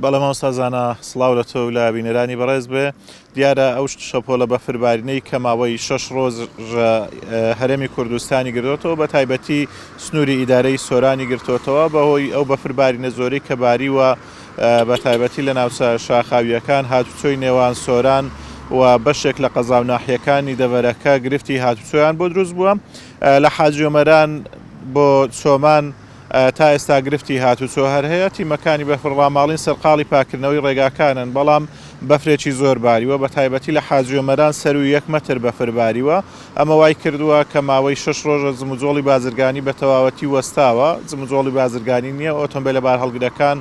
بەڵێ مامۆستا زانا سڵاو لە تۆ و لە بینەرانی بەڕێز بێ. دیارە ئەو شەپۆلە بەفربارینەی کە ماوەی شەش ڕۆژە هەرێمی کوردستانی گرتۆتەوە بە تایبەتی سنووری ئیدارەی سۆرانی گرتۆتەوە بەهۆی ئەو بەفربارینە زۆرەی کە باریوە بە تایبەتی لە ناوچە شاخاوییەکان هاتوچۆی نێوان سۆران و بەشێک لە قەزا و ناحیەکانی دەڤەرەکە گرفتی هاتوچۆیان بۆ دروست بووە لە حاجی ئۆمەران بۆ چۆمان تا ئێستا گرفتی هاتوچۆ هەر هەیە، تیمەکانی بەفر ڕاماڵین سەرقاڵی پاککردنەوەی ڕێگاکانن، بەڵام بەفرێکی زۆر باریوە، بەتایبەتی لە حاجی ئۆمەران سەرووی یەک مەتر بەفر باریوە، ئەمە وای کردووە کە ماوەی شەش ڕۆژە جموجۆڵی بازرگانی بە تەواوەتی وەستاوە، جموجۆڵی بازرگانی نییە، ئۆتۆمبێلە بارهەڵگرەکان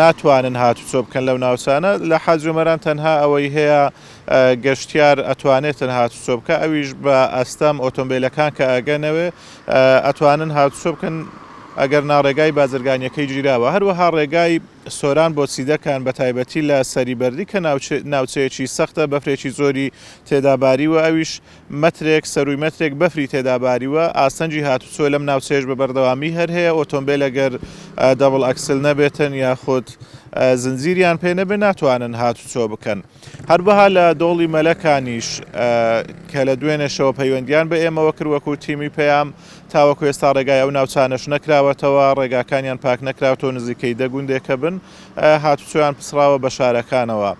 ناتوانن هاتوچۆ بکەن لەو ناوچانە، لە حاجی ئۆمەران تەنها ئەوەی هەیە گەشتیار ئەتوانێتن هاتوچۆ بکا، ئەویش بە ئەستەم، ئۆتۆمبێلەکان کە ئەگەنەوێ ئەتوانن هاتوچۆ بکەن ئەگەر نا ڕێگای بازرگانیەکەی گیراوە هەروەها ڕێگای سۆران بۆ سیدەکان بە تایبەتی لە سەری بەردی کە ناوچەیەکی سەختە بەفرێکی زۆری تێدا باریوە ئەویش مەترێک سەروی مەترێک بەفری تێدا باریوە ئاستەنگی هاتوچۆ لەم ناوچەیەش بە بەردەوامی هەر هەیە ئۆتۆمبێل ئەگەر double axle نەبێتن یاخود زنجیریان پێ نەبێ ناتوانن هاتوچۆ بکەن. هەروەها لە دۆڵی مەلەکانیش کە لە دوێنێشەوە پەیوەندیان بە ئێمەوە کرد وەکو تیمی پەیام تاوەکو ئێستا ڕێگای ئەو ناوچانەش نەکراوەتەوە ڕێگاکانیان پاک نەکراوەتەوە نزیکەی دە گوندێکە بن هاتوچۆیان پچڕاوە بە شارەکانەوە.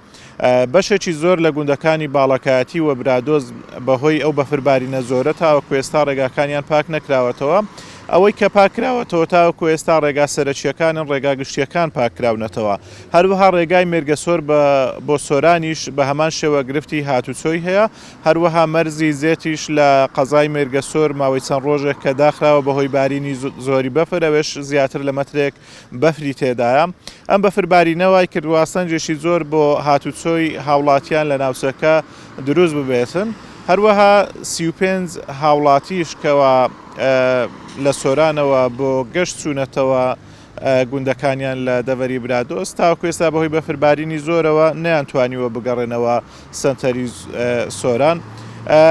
بەشێکی زۆر لە گوندەکانی باڵەکایەتی و برادۆست بەهۆی ئەو بەفربارینە زۆرە تاوەکو ئێستا ڕێگاکانیان پاک نەکراوەتەوە. ئەوەی کە پاک کراوەتەوە تاوەکو ئێستا ڕێگا سەرەکییەکانن ڕێگا گشتییەکان پاک کراونەتەوە. هەروەها ڕێگای مێرگەسۆر بە بۆ سۆرانیش بە هەمان شێوە گرفتی هاتوچۆی هەیە، هەروەها مەرزی زێتیش لە قەزای مێرگەسۆر ماوەی چەند ڕۆژێک کە داخراوە بەهۆی بارینی زۆری بەفر ئەوێش زیاتر لە مەترێک بەفری تێدایە. ئەم بەفر بارینە وای کردوە سەنجێکی زۆر بۆ هاتوچۆی هاوڵاتیان لە ناوچەکە دروست ببێتن. هەروەها 35 هاوڵاتیش کەوا لە سۆرانەوە بۆ گەشت چوونەتەوە گوندەکانیان لە دەڤەری برادۆست تاوەکو ئێستا بەهۆی بەفربارینی زۆرەوە نەیانتوانیوە بگەڕێنەوە سەنتەری سۆران.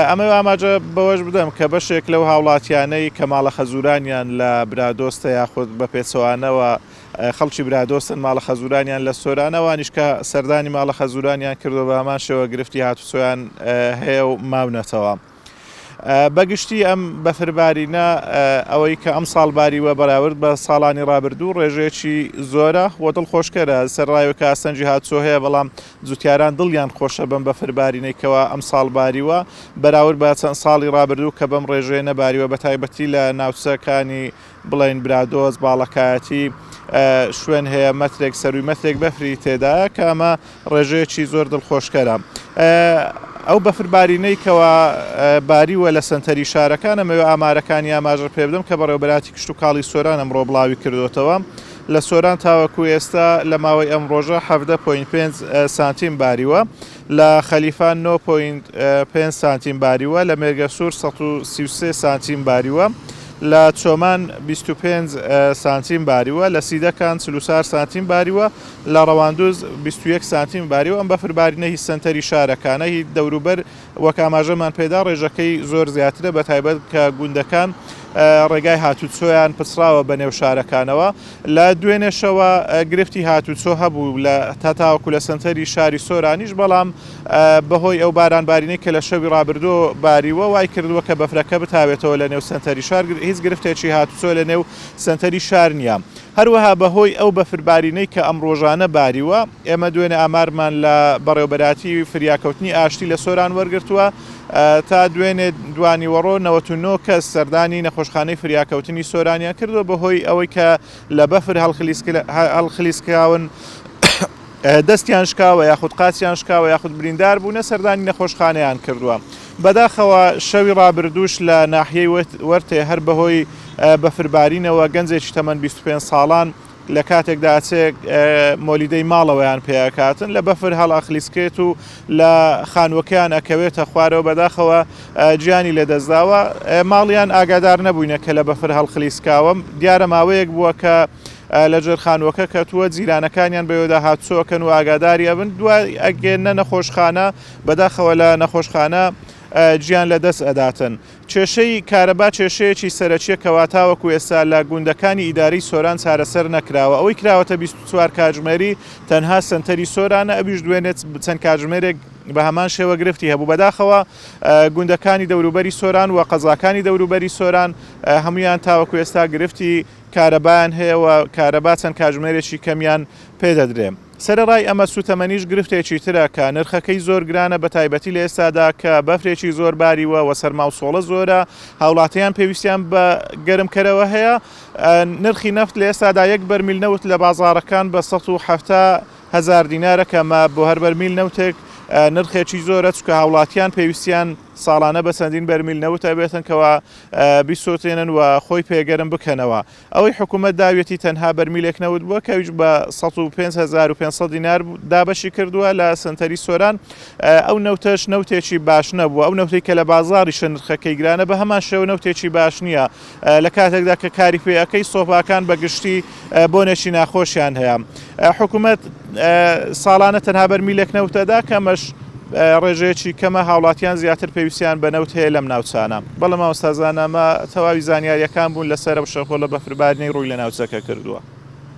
ئەمە ئاماژە بەوەش بدەم کە بەشێک لەو هاوڵاتیانەی کە ماڵە خەزورانیان لە برادۆستە یاخود بە پێچەوانەوە خەڵکی برادۆستن ماڵە خەزورانیان لە سۆرانە ئەوانیش کە سەردانی ماڵە خەزورانیان کردووە بە هەمان شێوە گرفتی هاتوچۆیان هەیە و ماونەتەوە. بەگشتی ئەم بەفربارینە ئەوەی کە ئەمساڵ باریوە بەراورد بە ساڵانی ڕابردوو ڕێژەیەکی زۆرە و دڵخۆشکەرە سەرڕای کە ئاستەنگی هاتوچۆ هەیە بەڵام جوتیاران دڵیان خۆشە بەم بەفربارینەی کەوا ئەمساڵ باریوە بەراورد بە چەند ساڵی ڕابردوو کە بەم ڕێژەیە نەباریوە بەتایبەتی لە ناوچەکانی بڵێین برادۆست، باڵەکایەتی، شوێن هەیە مەترێک سەرووی مەترێک بەفری تێدایە کە ئەمە ڕێژەیەکی زۆر دڵخۆشکەرە. ئەو بەفربارینەی کەوا باریوە لە سەنتەری شارەکان ئەمەوێ ئامارەکانی ئاماژە پێ بدەم کە بەڕێوەبەراتی کشتوکاڵی سۆران ئەمڕۆ بڵاوی کردوێتەوە لە سۆران تاوەکو ئێستا لە ماوەی ئەم ڕۆژە 17.5 سانتیم باریوە لە خەلیفان 9.5 سانتیم باریوە لە مێرگەسوور 133 سانتیم باریوە لە چۆمان 25 سانتیم باریوە، لە سیدەکان 44 سانتیم باریوە، لە ڕەواندوز 21 سانتیم باریوە، ئەم بەفربارینە هی سەنتەری شارەکانە، هی دەوروبەر وەک ئاماژەمان پێدا ڕێژەکەی زۆر زیاترە بەتایبەت کە گوندەکان ڕێگای هاتوچۆیان پچڕاوە بە نێو شارەکانەوە. لە دوێنێشەوە گرفتی هاتوچۆ هەبوو لە تا تاوەکو لە سەنتەری شاری سۆرانیش، بەڵام بەهۆی ئەو بارانبارینەی کە لە شەوی ڕابردوو باریوە وای کردووە کە بەفرەکە بتاوێتەوە لە نێو سەنتەری شار، هیچ گرفتێکی هاتوچۆ لە نێو سەنتەری شار نییە. هەروەها بەهۆی ئەو بەفربارینەی کە ئەم ڕۆژانە باریوە، ئێمە دوێنێ ئامارمان لە بەڕێوەبەرایەتی فریاکەوتنی ئاشتی لە سۆران وەرگرتووە، تا دوێنێ دوانیوەڕۆ 99 کەس سەردانی نەخۆشخانەی فریاکەوتنی سۆرانیان کردووە بەهۆی ئەوەی کە لە بەفر هەڵخلیسکراون. دەستیان شکاوە یاخود قاچیان شکاوە یاخود بریندار بوونە سەردانی نەخۆشخانەیان کردووە. بەداخەوە شەوی ڕابردووش لە ناحیەی وەرتێ هەر بەهۆی بەفربارینەوە گەنجێکی تەمەن 25 ساڵان لە کاتێکدا ئەچێ مۆلیدەی ماڵەوەیان پێکاتن لە بەفر هەڵئەخلیسکێت و لە خانووەکەیان ئەکەوێتە خوارەوە بەداخەوە گیانی لەدەستداوە ماڵیان ئاگادار نەبووینە کە لە بەفر هەڵخلیسکاوە دیارە ماوەیەک بووە کە لە ژێر خانووەکە کەتووە، جیرانەکانیان بەوێدا هاتوچۆ ئەکەن و ئاگاداری ئەبن، دوای ئەگەنە نەخۆشخانە، بەداخەوە لە نەخۆشخانە گیان لەدەست ئەداتن. کێشەی کارەبا کێشەیەکی سەرەکیە کەوا تاوەکو ئێستا لە گوندەکانی ئیدارەی سۆران چارەسەر نەکراوە، ئەوەی کراوەتە 24 کاتژمێری تەنها سەنتەری سۆرانە ئەویش دوێنێ چەند کاتژمێرێک بە هەمان شێوە گرفتی هەبوو، بەداخەوە گوندەکانی دەوروبەری سۆران و قەزاکانی دەوروبەری سۆران هەموویان تاوەکو ئێستا گرفتی کارەبایان هەیە و کارەبا چەند کاتژمێرێکی کەمیان پێدەدرێ. سەرەڕای ئەمە سوتەمەنیش گرفتێکی ترە کە نرخەکەی زۆر گرانە بەتایبەتی لە ئێستادا کە بەفرێکی زۆر باریوە و سەرما و سۆڵە زۆرە هاوڵاتیان پێویستیان بە گەرمکەرەوە هەیە نرخی نەفت لە ئێستادا یەک بەرمیل نەوت لە بازاڕەکان بە 170 هەزار دینارە کە ئەمە بۆ هەر بەرمیل نەوتێک نرخێکی زۆرە چونکە هاوڵاتیان پێویستیان ساڵانە بە چەندین بەرمیل نەوت ئەبێتن کەوا بیسوتێنن و خۆی پێگەرم بکەنەوە. ئەوەی حکومەت داویەتی تەنها بەرمیلێک نەوت بووە کە ئەویش بە 105,500 دینار دابەشی کردووە لە سەنتەری سۆران. ئەو نەوتەش نەوتێکی باش نەبووە، ئەو نەوتەی کە لە بازاڕیشە نرخەکەی گرانە بە هەمان شێوە نەوتێکی باش نییە لە کاتێکدا کە کاری پێ ئەکەی سۆپاکان بە گشتی بۆنێکی ناخۆشیان هەیە. حکومەت ساڵانە تەنها بەرمیلێک نەوت ئەدا کە ئەمەش ڕێژەیەکی کەمە، هاوڵاتیان زیاتر پێویستیان بە نەوت هەیە لەم ناوچانە. بەڵێ مامۆستا زانا ئەمە تەواوی زانیارییەکان بوون لەسەر ئەو شەپۆلە بەفربارینەی ڕووی لە ناوچەکە کردووە.